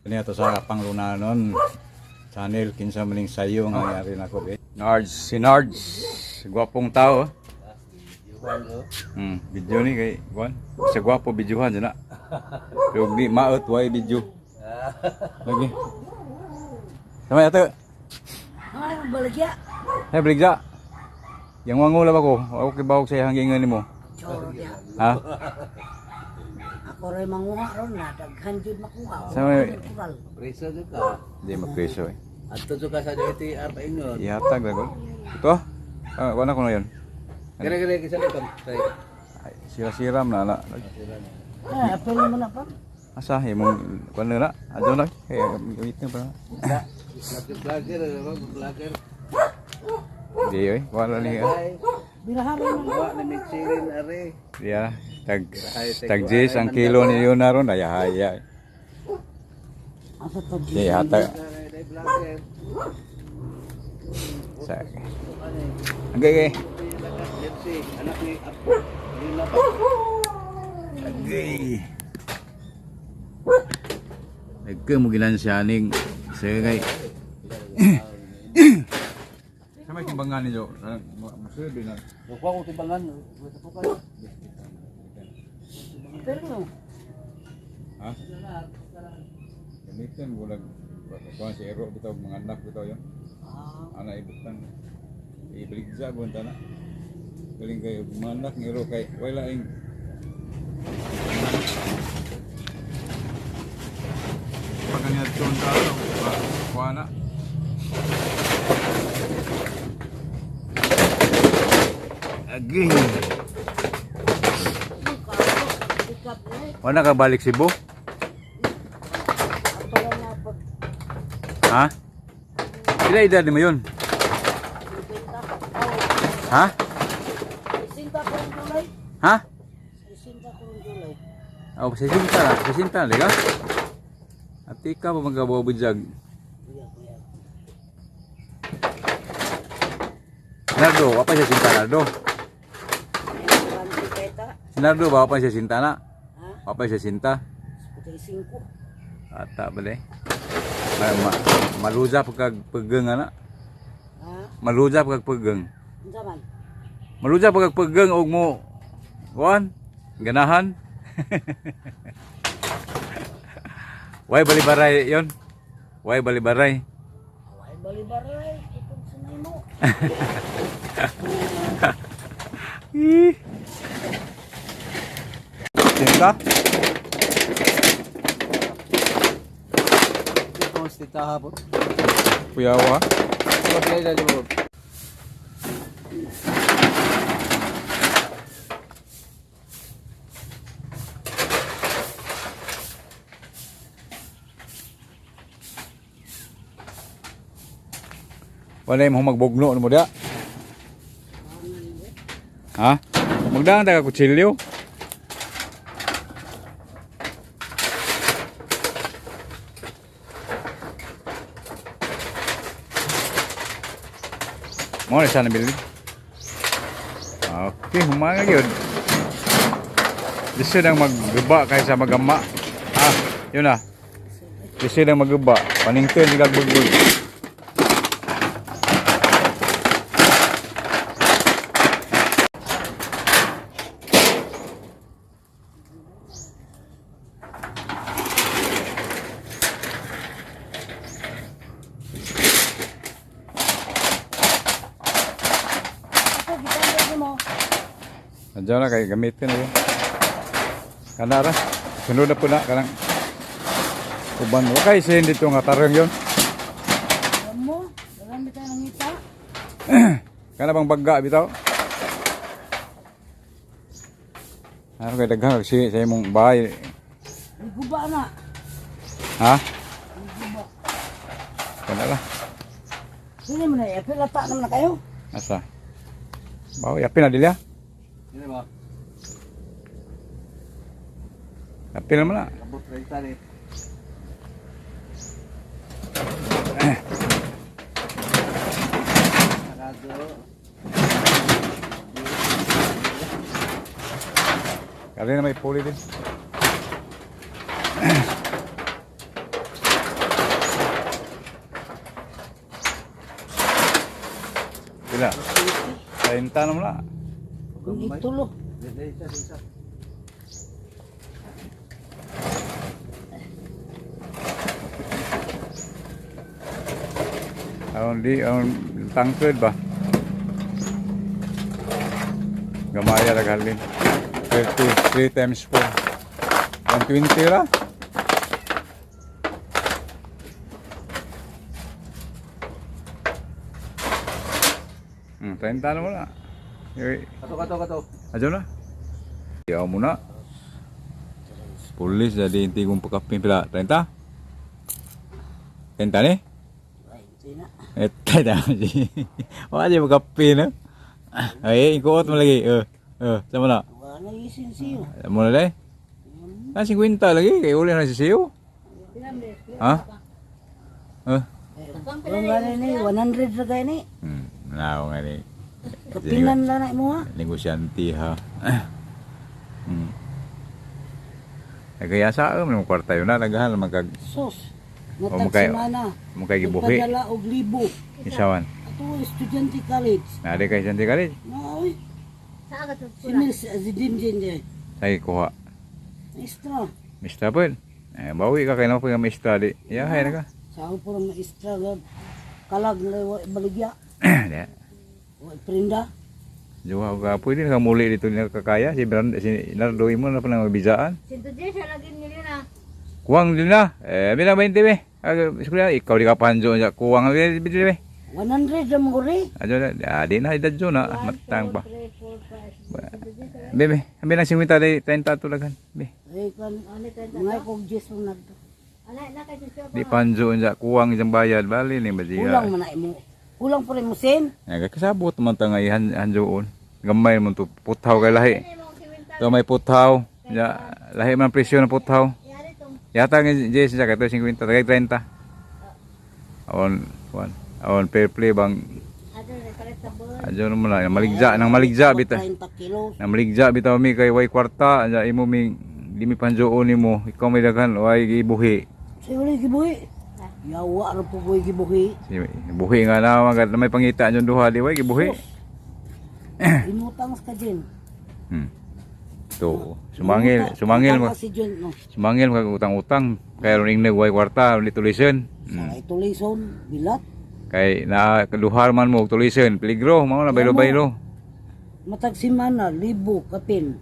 Kani ato sa Panglunanon channel, kinsa maning sayo nga nangyari nako eh. Nards, si Nards, gwapong tao. Video ni kay kuan. Sa gwapo videohan na. Pero di maot way video. Lagi. Sama ato. Ay, baligya. Hey, baligya. Yang wangula ba ko? Ako kibawog sa iyang gingan nimo. Choro niya. Ha? Ako rin manguha ron na. Daghan jud makuha. Natural. Preso jud ka. Di mapreso eh. Adto jud ka sa DTR pa ingon. Ihatag na ko. Ito? Ah, wala ko na yun. Kere kere kisa likod. Tay. Ay, sira-siram na na. Ah, apel mo na pa. Asa imong kuan na? Adto na. Eh, gamitin pa. Vlogger, ano ba? Vlogger. Di oy, wala ni. Ay, Birahan mo na. wa ni Michelin are. Di ah. Tag tag jis ang kilo ni yun na ron ay haya. Asa to? Di hatag. Are day vlogger. Sa. Agay gay. Let's see, anak ni Apo. Yun na pa. Agay. Nagka mo gilan siya ning sa kay. Sa may timbangan ninyo, masulbi na. Kuha ko timbangan. Gusto ko ka. Apel mo. Ha? Gamitin mo lang kuan si Ero bitaw mga anak bitaw yun. Ah, Ana ibutang. Ibaligja ko na. Galing kayo mga anak ni Ero kay wala ing pagkanyat ko ang tao, kuha na. Agay. pick up eh. Wala ka balik Cebu? Ato lang na pag Ha? Sila edad mo yun? 50. Oh, Ha? 60 ko rin July. Ha? 60 ko rin July. Oh, 60 na. 60 na, liga? At ikaw pa magkababudyag. Kuya, kuya. Nardo, wapa siya sinta, Nardo. Ay, keta. Si Nardo ba, wapa siya sinta na? Ha? Wapa siya sinta? 55. Ata ba de? Ma, ma, maluza pagkag pageng ana. Ha? Maluza pagkag pageng. Unsa man? Maluza pagkag pageng og mo kuan ganahan. Way balibaray yon. Way balibaray. Away balibaray. Itong sanay mo. Ih. Sinta? Ito si tita hapon. Kuyawa. Okay na jud. Wala yung magbugno mo dia. Ha? Magdaan ta ka kutsilyo. Mo na sana bilhin. Okay, humanga yun. Gusto nang magguba kaysa magama. Ah, yun na. Gusto nang magguba. Panington, hindi bugbog. Ako gitan mo. Nandiyan na kay gamitin na yun. Kanara. Sunod na po na kanang uban mo. Kay sin dito nga tarong yun. Alam mo, marami tayo nangita. Kana bang bagga bitaw? Ano kay daghang si sa imong bahay? May guba na. Ha? May guba. Kana lah. Sino mo na, apel ata naman na kayo. Asa? Bawo yapin na dilya. Ini ba? Yapin naman na. Abot 30 ni. Sarado. Kali na may puli din. Pila? 30 naman na. Kung itulo. Dili, isa, isa. Aron di, aron tangkod ba? Gamaya ra halin. 30, 3 times 4. 120 ra. 30 na muna. Eh, Kato, kato, kato. Ajo na. Iyaw muna. Pulis jadi inti kong pagkapin pila. 30? 30 ni? Ay, hindi na. Eh, tayo si. Wala siya magkape na. Ay, ikuot mo lagi. Eh, eh, sama na. Wala isin siyo. Mo na dai. Ah, 50 lagi kay uli na si Siyo. Ha? Eh. Kung gani ni, 100 ra gani. Nao nga ni. Kapinan lang na mo ha. Negosyante ha. Kaya sa mo kwarta yun na nagahan man kag Sos. O, makay- Matag semana. mo kay gibuhi. Nagpadala og libo. Isawan. Ato estudyante college. Na di kay sante kali. Na oy. Sa agad Si Mills si Jim Jim jim. Say kuha. Extra. Mista po. Eh, bawi ka kay na pag mista di. Yahay na ka. Sa ako po lang extra gab. Kalag na wa baligya. Di. Wa prinda. Juha ka pwede na ka muli dito na kakaya si Brand si Nardo imo na pa nang mabisaan. Sinto dyan siya lagi nila na. Kuwang din na. Eh bilang 20 be. Ah, eskwela ikaw di ka panjo ja kuwang di di be. 100 ra mo ri. Ajo na ah, di na idadyo na matang pa. 3, 4, 5. Be be, bilang 50 di 30 tulagan. Be. Eh kan mga kog 10 mo nagto. Ala, na kay siya Di panjo ja kuwang isang bayad bali ni ba Kulang man na imo. Kulang pa rin mo sen. Nagkasabot man ta nga ihan hanjoon. Gamay man to puthaw kay lahi. To may puthaw. Ya, lahi man ang presyo ng puthaw. Yari tong Yata nga Jess siya kato 50 tagay 30. Aon kuan. Aon fair play bang ato na palit sa buwan. adyo mo na maligja nang maligja bita. 30 kilos. Nang maligja bitaw mi kay way kwarta anya imo mi limi panjoon nimo ikaw may daghan way gibuhi. Sa uli gibuhi. Yawa ra po ko'y gibuhi. Si buhi nga na mga may pangita anyo duha di way gibuhi. Inutang sa ka din. To sumangil sumangil mo. Utang ka si Jun, no. Sumangil mo kag utang-utang kay ron ingnag way kwarta ron tulison. Sa itulison, bilat. Kay na luhar man mo og tulison peligro mao na baylo-baylo. Matag simana, libo, kapin.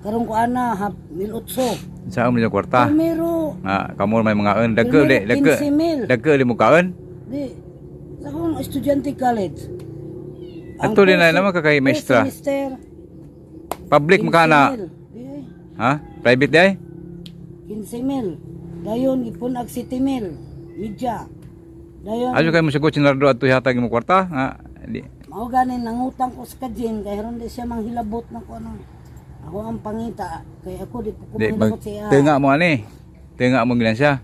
Karong ko ana, hap, 1,800. Sa mo yung kwarta. Primero, Ah, kamo may mga earn dagko di Primero, dagko. 15,000. Dagko di mo kaon. Di, sa akong estudyante college. Ang Ato din na first- naman kakay first maestra. semester, Public mo ka na. 15,000. Di ay, Ha? Private di ay? 15,000. Dayon, ipon ag 7,000. Media. Dayon, Ajo kay mo sagot si Nardo adto hatag mo kwarta. Ha? Di. mao gani nangutang ko sa kajin kay ron di siya manghilabot na ko ano. Ako ang pangita kay ako di po ko Di mag manghilabot siya. tenga mo ani. Tenga mo gilan siya.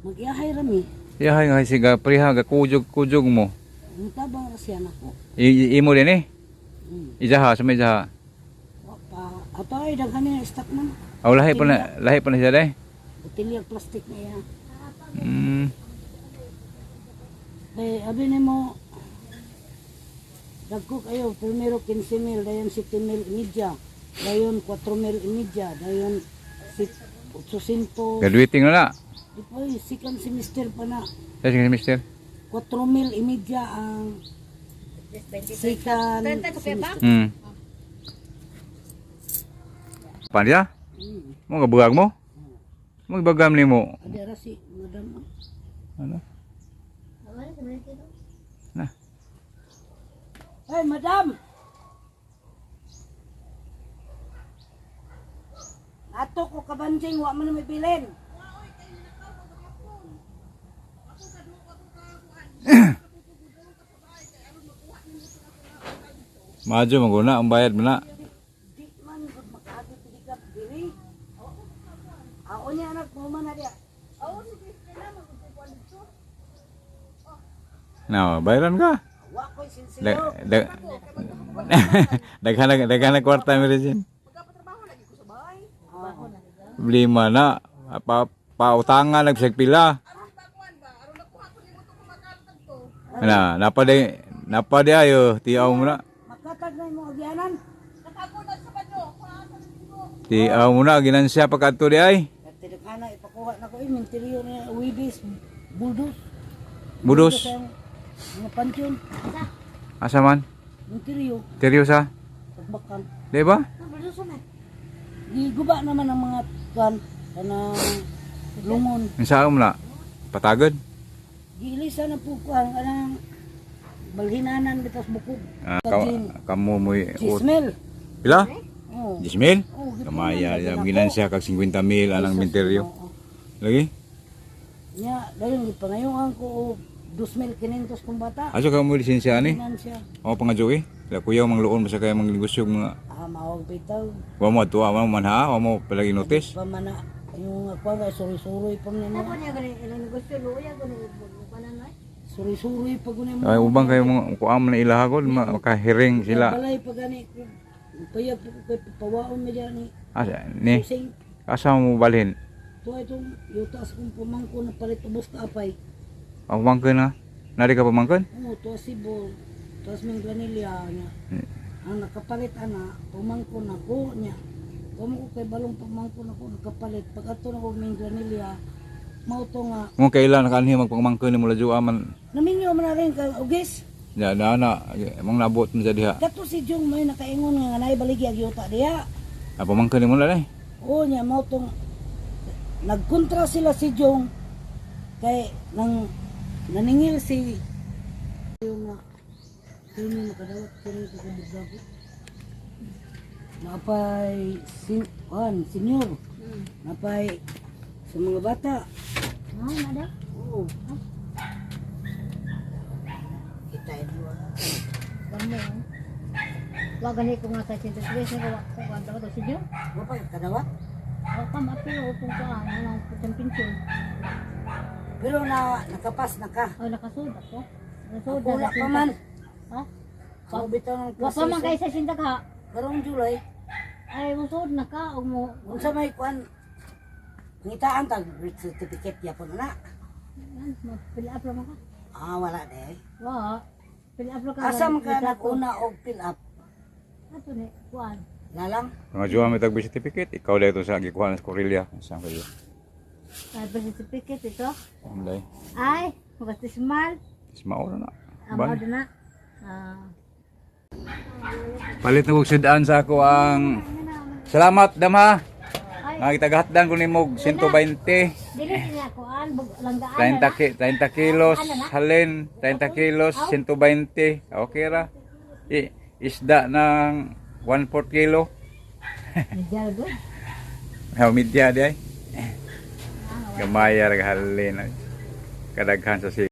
Magiahay ra mi. Yahay nga siga priha ga kujog-kujog mo. Mutabang ra siya nako. Imo din eh. Ijaha sa may ijaha. Wa pa ato ay daghan ni stock man. Aw lahi pa na siya day. Botelya plastic na iya. Kay abi nimo dagko kayo primero 15,000 dayon 7,000 imedya dayon 4,000 imedya dayon 800. Graduating na na. Di pa oy, second semester pa na. Sa sige mister. 4,000 imedya ang second semester. Pan dia? Mo gabuag mo? Mo gibagam nimo. Adi ra si madam. Ano? Wala sa mga dito. Na. Hey, madam. Ato ko kabanjing wa man may bilin. Majo maguna ang bayad mo na. Di man gud makaagi pili ka diri. Ako niya anak mo man na diya. Na, bayaran ka. Wa ko'y sinsiro. Daghan na daghan na kwarta mi rin. Problema na. Pa, pautangan nagsagpila. Na, napaday Napa di ayo, tiaw mo na. Makatag na imong agyanan. Tiaw mo na ginansya pa kadto di ay. At tinakana ipakuha na ko inventaryo niya Wibis, Buldos. Budos. Mga pansyon, Asa man? inventaryo, Seryosa? pagbakal. Di ba? Giguba naman ang mga kuan kanang lungon. Ang saan mo na? Patagod? Giilisa na po kuan kanang balhinanan bitas bukog. Ah, kamo mo'y Chismel. Pila? Oh. 10,000? Oh, Kamaya, gipunan na ginansya kag 50 mil anang Jesus, inventaryo. oo. Lagi? Nya, dayon gipangayuan ko og 2,500 kong bata. Aso ka mo lisensya ani? Ginansya. O pangadyo eh. Kaya kuya mang luon basta kaya mang negosyo mga Ah, mawag bitaw. wa mo atua wa mo man ha, wa mo palagi notice. Pa man na yung ako nga suri-suri pa man Ako na. niya gani ilang negosyo luya gani kanan ay. Suri-suri pa guni mo. Ay ubang kayo mga kuam na ilahagod makahiring sila. Balay pa gani ko. Payag pa ko kay pawaon mi diyan ni. Asa ni? Using. Asa mo balhin? Tuwa itong yuta sa kong pamangko na palit ubos ka apay. Ang pamangkin ha? Nari ka pamangkin? Oo, tuwa Cebu. Tuwa sa Minglanilla niya. Ang nakapalit ana, pamangko na ko niya. Kamo ko kay balong pamangko na ko nakapalit. Pag ato na ko Minglanilla, mao to nga Kung kailan nakaanhi magpamangkin ni mula juwa man naminyo man na rin kay Ugis. ya na na mong nabot mo sa diha. Kato si Jung may nakaingon nga naay baligi ag yuta diha. Ah, pamangkin ni mula dai. Oo niya mao tong nagkontra sila si Jung kay nang naningil si yung nga kini makadawat kini ko kabugdago. Napay sin kuan senior. Napay sa mga bata. Ah, nada. Oo. Kita dua. Damo. Wa gani ko nga sa 103 nga wa ko kan to sinyo. Wa pa kadawat. Wa pa mapilo kung kuan anang putang pensyon. Pero na nakapas na ka. Ay nakasud ako. Nakasud Ako wala pa man. Ha? Ako bitaw ng Wa pa man kay sa sinta ka. Karong July, Ay musud na ka og mo. unsa may kuan ngitaan tag birth certificate yapon na. Fill up ra man ka. Ah, wala de. Wa. Fill up ra ka. Asa man ka naguna og fill up? Ato ni kuan. Lalang Mga juwa may tag certificate, ikaw dito sa gikuha sa Korelia. Saan kayo? Ay birth certificate ito. Amlay. Ay, magastismal. Ismao na na. Amo Ban. na. Ah. Palit na kog sudan sa ako ang Salamat dama. Ay, Nakitaghatdan ko nimo og 120. dili niya kuan langgaan. 30 30 kilos halin, 30 kilos 120. Okay ra. Isda ng 1/4 kilo. Medyo good. How media di ay. Gamay ra halin. Kadaghan sa